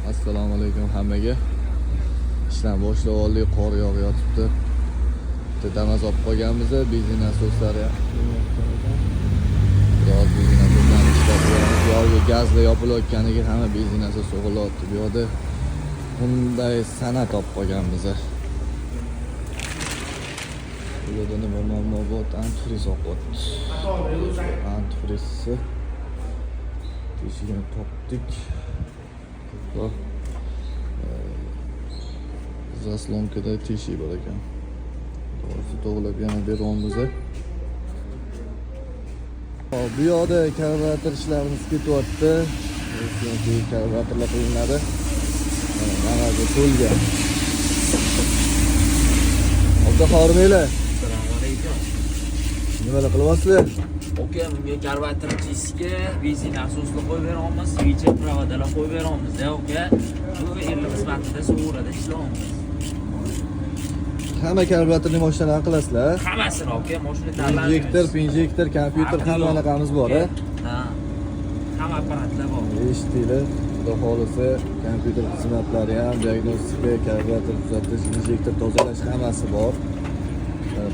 Assalomu alaykum hammaga. Ishdan boshlab oldik, qor yog'yotibdi. Bitta Damas olib qolganmiz, benzin nasoslari biroz, benzin nasoslarini ishlatib beramiz. Yog'i gazla yopilayotganiga hamma benzin nasos so'g'ilyapti. Bu yoqda bunday san'at olib qolganmiz. Bu yerda nima muammo bor? Antifriz oqyapti. Antifrizni teshigini topdik. Va заслонка da teshik bor ekan. To'g'risi, to'g'rilab yana beryapmiz. Hop, bu yoqda karbuраtor ishlarimiz ketyapti. Chunki karbuраtorlar qilinadi. Mana bu to'lgan. Aka, hormanglar. Assalomu alaykum. Nimalar qilyapsizlar? Aka, bunga karbuраtor чистка, benzin nasosni qo'yib beramiz, свеча, провода lar qo'yib beramiz, aka. Bu 50 xizmatida sug'urada ishlaymiz. Hamma karbuраtorli mashinalarni qilasizlar? Hammasini, aka, mashina tanlaymiz. Injektor, injektor, kompyuter, hamma anaqamiz bor, a? Ha. Hamma apparatlar bor. Eshitdinglar, xudo xohlasa, kompyuter xizmatlari ham, diagnostika, karbuраtor tuzatish, injektor tozalash, hammasi bor.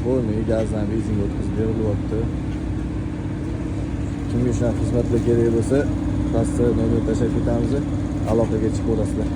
Полный gazdan benzinga o'tkazib berilyapti. Kimga shunaqa xizmatlar kerak bo'lsa, pastda nomer tashlab ketamiz, aloqaga chiqaverasizlar.